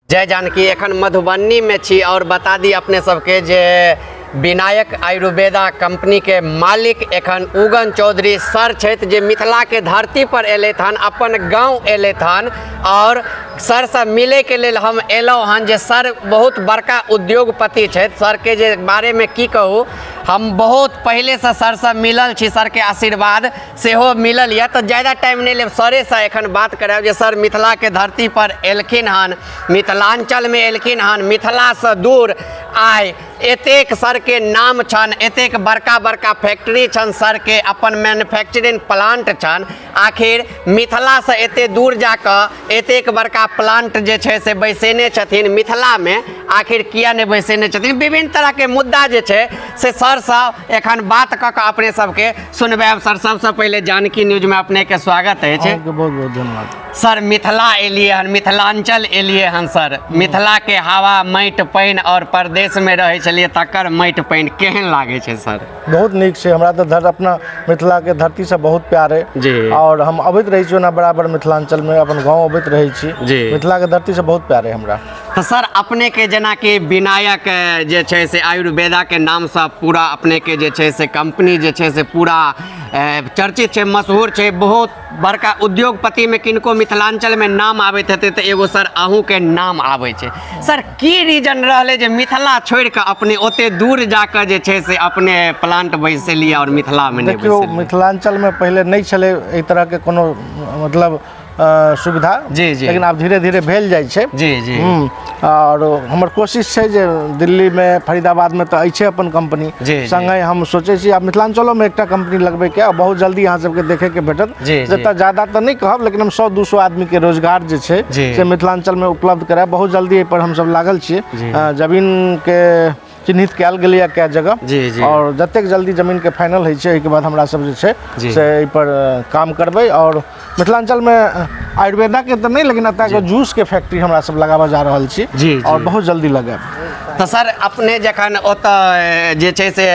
जय जानकी। एखन मधुबनीमे छी और बता दी अपने सबके जे विनायक आयुर्वेदा कंपनीके मालिक एखन उगन चौधरी सर छथि, जे मिथिलाके धरती पर एलथि हन, अपन गाँव एलथि हन और सरसँ मिलैके लेल हम एलहुँ हन। जे सर बहुत बड़का उद्योगपति छथि, सरके जे बारेमे की कहू, हम बहुत पहिलेसँ सरसँ मिलल छी, सरके आशीर्वाद सेहो मिलल यऽ। तऽ ज्यादा टाइम नहि लेब, सरेसँ एखन बात करायब जे सर मिथिलाके धरती पर एलखिन हन, मिथिलाञ्चलमे एलखिन हन, मिथिलासँ दूर आइ एतेक सरके नाम छनि, एतेक बड़का बड़का फैक्ट्री छनि सरके, अपन मैन्युफैक्चरिंग प्लांट छनि, आखिर मिथिलासँ एते दूर जाकऽ एतेक बड़का प्लांट जे छै से बैसेने छथिन मिथिलामे, आखिर किया नहि बैसेने छथिन? विभिन्न तरहके मुद्दा जे छै से सरसँ एखन बात कऽ कऽ अपने सबके सुनबायब। सर, सबसँ पहिले जानकी न्यूजमे अपनेके स्वागत अछि। अहूँके बहुत बहुत धन्यवाद। सर, मिथिला एलियै हन, मिथिलाञ्चल एलियै हन, सर मिथिलाके हवा, माटि, पानि आओर परदेशमे रहै छलियै तकर माटि पानि केहन लागै छै सर? बहुत नीक छै। हमरा तऽ धर अपना मिथिलाके धरतीसँ बहुत प्यार अइ आओर हम अबैत रहै छी ओना बराबर मिथिलाञ्चलमे, अपन गाँव अबैत रहै छी। मिथिलाके धरतीसँ बहुत प्यार अइ हमरा। तऽ सर, अपनेके जेनाकि विनायक जे छै से आयुर्वेदाके नामसँ पूरा अपनेके जे छै से कंपनी जे छै से पूरा चर्चित छै, मशहूर छै, बहुत बड़का उद्योगपतिमे किनको मिथिलाञ्चलमे नाम आबैत हेतै तऽ एगो सर अहूँके नाम आबै छै। सर, की रीजन रहलै जे मिथिला छोड़ि कऽ अपने ओते दूर जाकऽ जे छै से अपने प्लांट बैसेलियै आओर मिथिलामे नहि देखियौ, बैसेलियै? मिथिलाञ्चलमे पहिले नहि छलै एहि तरहके कोनो मतलब सुविधा, जी जी लेकिन आब धीरे धीरे भेल जाइ छै। जी जी आओर हमर कोशिश छै जे दिल्लीमे, फरीदाबादमे तऽ अछि अपन कंपनी, जी, जी। संगहि हम सोचै छी आब मिथिलाञ्चलोमे एकटा कंपनी लगबैके आ बहुत जल्दी अहाँ सबके देखैके भेटत। जतऽ ज्यादा तऽ नहि कहब, लेकिन हम 100-200 आदमीके रोजगार जे छै से मिथिलाञ्चलमे उपलब्ध करायब बहुत जल्दी। एहिपर हमसब लागल छियै। जमीनके चिन्हित कयल गेलैए कए जगह जी जी आओर जतेक जल्दी जमीनके फाइनल होइ छै, ओहिके बाद हमरा सब जे छै से एहिपर काम करबै। आओर मिथिलाञ्चलमे आयुर्वेदाके तऽ नहि, लेकिन एतऽके जूसके फैक्ट्री हमरा सब लगाबऽ जा रहल छी आओर बहुत जल्दी लगायब। तऽ सर, अपने जखन ओतऽ जे छै से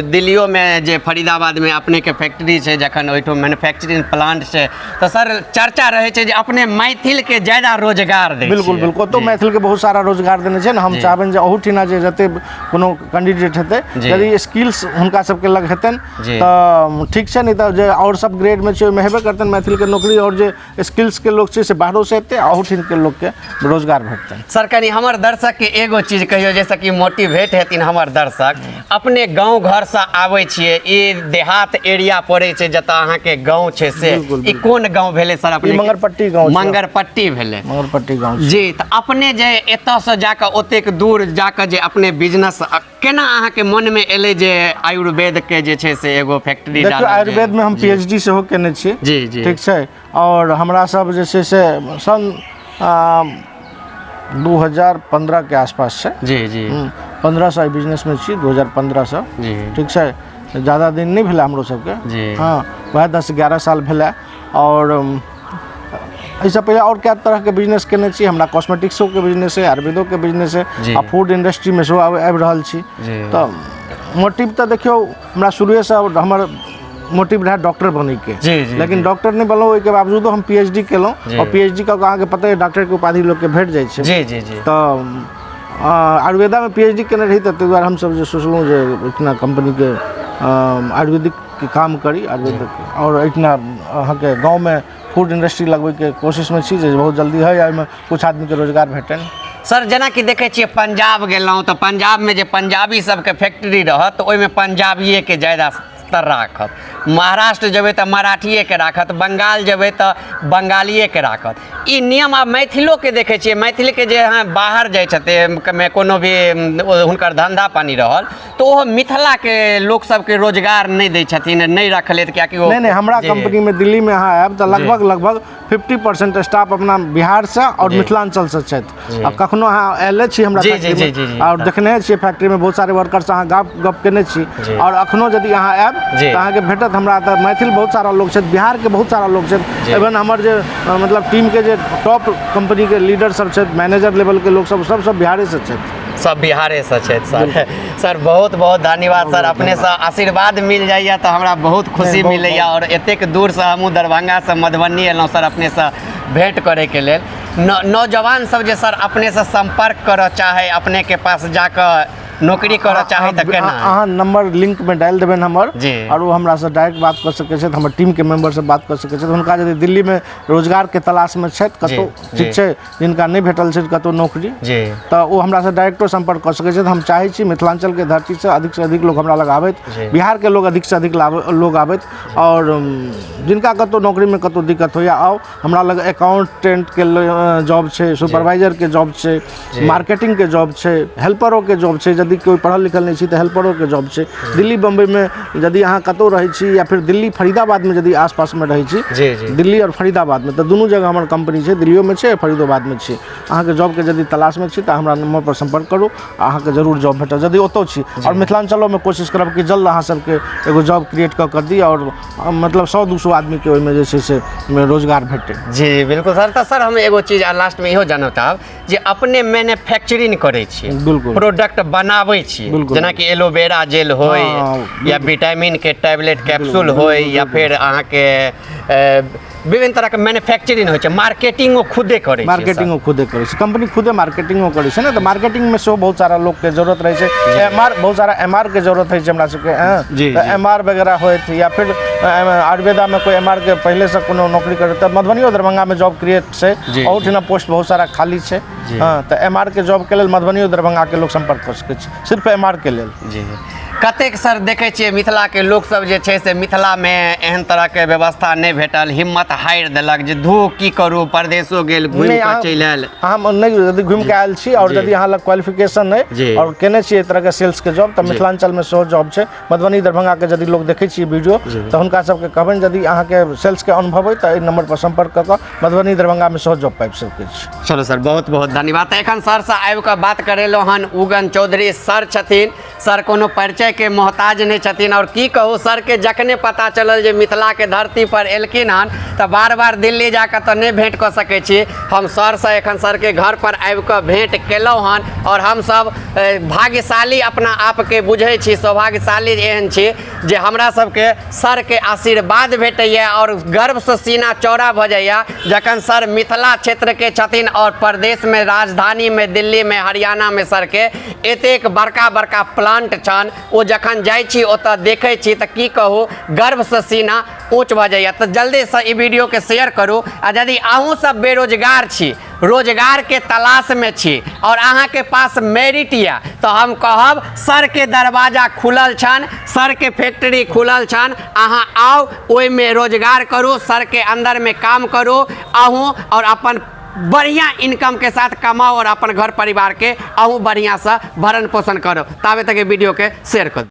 दिल्लियोमे जे फरीदाबादमे अपनेके फैक्ट्री छै, जखन ओहिठाम मैन्युफैक्चरिंग प्लांट छै, तऽ सर चर्चा रहै छै जे अपने मैथिलके ज्यादा रोजगार दै बिल्कुल छियै। बिल्कुल, ओतौ मैथिलके बहुत सारा रोजगार देने छै ने। हम चाहबनि जे अहूठिना जे जते कोनो कैंडिडेट हेतै, यदि स्किल्स हुनका सबके लग हेतनि तऽ ठीक छै, नहि तऽ जे आओर सब ग्रेडमे छै ओहिमे हेबे करतनि मैथिलके नौकरी, आओर जे स्किल्सके लोक छै से बाहरोसँ एतै, अहूठिनके लोकके रोजगार भेटतनि। सर, कनि हमर दर्शकके एगो चीज कहियौ जाहिसँ कि मोटिवेट हेथिन हमर दर्शक। अपने गाँव घरसँ आबै छियै, ई देहात एरिया पड़ै छै जतऽ अहाँके गाँव छै से, ई कोन गाँव भेलै सर अपने? ई मंगरपट्टी गाँव छै। मंगरपट्टी भेलै। मंगरपट्टी गाँव छै। जी, तऽ अपने जे एतऽसँ जाकऽ ओतेक दूर जाकऽ जे अपने बिजनेस केना अहाँके मनमे एलै जे आयुर्वेदके जे छै से एगो फैक्ट्री देखियौ, डालल जाय? आयुर्वेदमे हम पीएचडी सेहो केने छी। जी जी ठीक छै। आओर हमरा सब जे छै से सन 2015के आसपास छै। जी जी 15सँ एहि बिजनेसमे छी, 2015सँ। ठीक छै, ज्यादा दिन नहि भेलै हमरो सबके। हँ, वएह 10-11 साल भेलै। आओर एहिसँ पहिले आओर कए तरहके बिजनेस केने छी। हमरा कॉस्मेटिक्सोके बिजनेस अइ, आयुर्वेदोके बिजनेस अइ आ फूड इंडस्ट्रीमे सेहो आबि रहल छी। तऽ मोटिव तऽ देखियौ, हमरा शुरुएसँ हमर मोटिव रहए डॉक्टर बनैके, जी जी लेकिन डॉक्टर नहि बनलहुँ। ओहिके बावजूदो हम पीएचडी केलहुँ आओर पीएचडी कऽ कऽ अहाँके पता अइ डॉक्टरके उपाधि लोकके भेट जाइ छै। जी जी जी तऽ आयुर्वेदामे पीएचडी केने रही, तऽ ताहि दुआरे हमसब जे सोचलहुँ जे इतना कम्पनीके आयुर्वेदिक के काम करी, आयुर्वेदिक, आओर एहिठिना अहाँके गाँवमे फूड इंडस्ट्री लगबैके कोशिशमे छी जे बहुत जल्दी होइ, एहिमे किछु आदमीके रोजगार भेटनि। सर, जेनाकि देखै छियै पंजाब गेलहुँ तऽ पंजाबमे जे पंजाबी सबके फैक्ट्री रहत तऽ ओहिमे पंजाबिएके ज्यादातर राखत, महाराष्ट्र जेबै तऽ मराठिएके राखत, बंगाल जेबै तऽ बंगालिएके राखत। ई नियम आब मैथिलोके देखै छियै, मैथिलके जे अहाँ बाहर जाइ छथिन कोनो भी हुनकर धन्धा पानी रहल तऽ ओहो मिथिलाके लोक सबके रोजगार नहि दै छथिन, नहि रखलथि, किएकि ओ नहि नहि, हमरा कंपनीमे दिल्लीमे अहाँ आयब तऽ लगभग लगभग 50% स्टाफ अपना बिहारसँ आओर मिथिलाञ्चलसँ छथि। आ कखनो अहाँ आयले छी हमरा फैक्ट्रीमे आओर देखने छियै फैक्ट्रीमे बहुत सारे वर्करसँ अहाँ गप गप केने छी, आओर अखनो यदि अहाँ आयब तऽ अहाँके भेटत हमरा तऽ मैथिल बहुत सारा लोक छथि, बिहारके बहुत सारा लोक छथि। इवन हमर जे मतलब टीमके जे टॉप कंपनीके लीडर सब छथि, मैनेजर लेवलके लोक सब, सब सब बिहारेसँ छथि। सब बिहारेसँ छथि सर। सर, बहुत बहुत धन्यवाद सर। अपनेसँ आशीर्वाद मिल जाइए तऽ हमरा बहुत खुशी मिलैए, आओर एतेक दूरसँ हमहूँ दरभंगासँ मधुबनी एलहुँ सर अपनेसँ भेँट करैके लेल। नौजवान सब जे सर अपने से संपर्क करऽ चाहे, अपने के पास जाकऽ नौकरी करऽ चाहे तऽ केना? अहाँ नंबर लिंक में डालि देबनि हमर और ओ हमरासँ डायरेक्ट बात कऽ सकै छथि, हमर टीमके मेम्बरसँ बात कऽ सकै छथि। हुनका यदि दिल्लीमे रोजगारके तलाशमे छथि कतहु, ठीक छै, जिनका नहि भेटल छै कतहु नौकरी, तऽ ओ हमरासँ डायरेक्टो सम्पर्क कऽ सकै छथि। हम चाहै छी मिथिलाञ्चलके धरतीसँ अधिकसँ अधिक लोक हमरा लग आबथि, बिहारके लोक अधिकसँ अधिक लोग आबथि और जिनका कतहु नौकरीमे कतहु दिक्कत होइए आउ हमरा लग। अकाउंटेंटके जॉब छै, सुपरवाइजरके जॉब छै, मार्केटिंगके जॉब छै, हेल्परोके जॉब छै। यदि कोइ पढ़ल लिखल नहि छी तऽ हेल्परोके जॉब छै। दिल्ली बम्बईमे यदि अहाँ कतहु रहै छी या फिर दिल्ली फरीदाबादमे यदि आसपासमे रहै छी, जी जी दिल्ली आओर फरीदाबादमे, तऽ दुनू जगह हमर कंपनी छै, दिल्लियोमे छै, फरीदोबादमे छै। अहाँके जॉबके यदि तलाशमे छी तऽ हमरा नंबर पर सम्पर्क करू, अहाँके जरूर जॉब भेटत यदि ओतौ छी। आओर मिथिलाञ्चलोमे कोशिश करब कि जल्द अहाँ सबके एगो जॉब क्रिएट कऽ कऽ दी आओर मतलब 100-200 आदमीके ओहिमे जे छै से रोजगार भेटै। जी बिल्कुल सर। तऽ सर हम एगो चीज लास्टमे इहो जानऽ चाहब जे अपने मैन्युफैक्चरिंग करै छियै, बिल्कुल, प्रोडक्ट बनाबै छियै, बिल्कुल, जेनाकि एलोवेरा जेल होय या विटामिन के टैबलेट कैप्सूल होय या फिर अहाँके विभिन्न तरहके मैन्युफैक्चरिंग होइ छै, मार्केटिंगो खुदे करै छियै? मार्केटिंगो खुदे करै छै, कंपनी खुदे मार्केटिंगो करै छै ने। तऽ मार्केटिंगमे सेहो बहुत सारा लोकके जरूरत रहै छै, एम आर, बहुत सारा एम आर के जरूरत होइ छै हमरा सबके। तऽ एम आर वगैरह होइत या फिर आयुर्वेदामे कोइ एम आर के पहिलेसँ कोनो नौकरी करै तऽ मधुबनियो दरभंगामे जॉब क्रिएट छै, अहुठिना पोस्ट बहुत सारा खाली छै। हँ, तऽ एम आर के जॉबके लेल मधुबनियो दरभंगाके लोक सम्पर्क कऽ सकै छै, सिर्फ एम आर के लेल। जी। कतेक सर देखै छियै मिथिलाके लोकसभ जे छै से मिथिलामे एहन तरहके व्यवस्था नहि भेटल, हिम्मत हारि देलक जे धू की करू, परदेशो गेल घुमि कऽ चलि आयल। अहाँ नहि यदि घुमि कऽ आयल छी आओर यदि अहाँ लग क्वालिफिकेशन अइ आओर केने छी एहि तरहके सेल्सके जॉब, तऽ मिथिलाञ्चलमे सेहो जॉब छै। मधुबनी दरभंगाके यदि लोक देखै छियै वीडियो तऽ हुनका सबके कहबनि यदि अहाँके सेल्सके अनुभव अइ तऽ एहि नंबर पर सम्पर्क कऽ कऽ मधुबनी दरभंगामे सेहो जॉब पाबि सकै छी। चलो सर, बहुत बहुत धन्यवाद। तऽ एखन सरसँ आबि कऽ बात करेलहुँ हन, उगन चौधरी सर छथिन। सर कोनो परिचयके मोहताज नहि छथिन। आओर की कहू, सरके जखने पता चलल जे मिथिलाके धरती पर एलखिन हन तऽ बार बार दिल्ली जाकऽ तऽ नहि भेँट कऽ सकै छी हम सरसँ। एखन सरके घर पर आबि कऽ भेँट केलहुँ हन आओर हमसभ भाग्यशाली अपना आपके बुझै छी, सौभाग्यशाली एहन छी जे हमरा सबके सरके आशीर्वाद भेटैए आओर गर्वसँ सीना चौड़ा भऽ जाइए जखन सर मिथिला क्षेत्रके छथिन आओर परदेशमे राजधानीमे दिल्लीमे हरियाणामे सरके एतेक बड़का बड़का प्लांट छनि। ओ जखन जाइ छी ओतऽ देखै छी तऽ की कहू, गर्वसँ सीना ऊँच भऽ जाइए। तऽ जल्दीसँ ई वीडियोके शेयर करू आ यदि अहूँ सब बेरोजगार छी, रोजगारके तलाशमे छी आओर अहाँके पास मेरिट यऽ तऽ हम कहब सरके दरवाजा खुलल छनि, सरके फैक्ट्री खुलल छनि, अहाँ आउ, ओहिमे रोजगार करू, सरके अन्दरमे काम करू अहूँ आओर अपन बढ़िआँ इनकमके साथ कमाउ आओर अपन घर परिवारके अहूँ बढ़िआँसँ भरण पोषण करू। ताबे तक वीडियोके शेयर करू।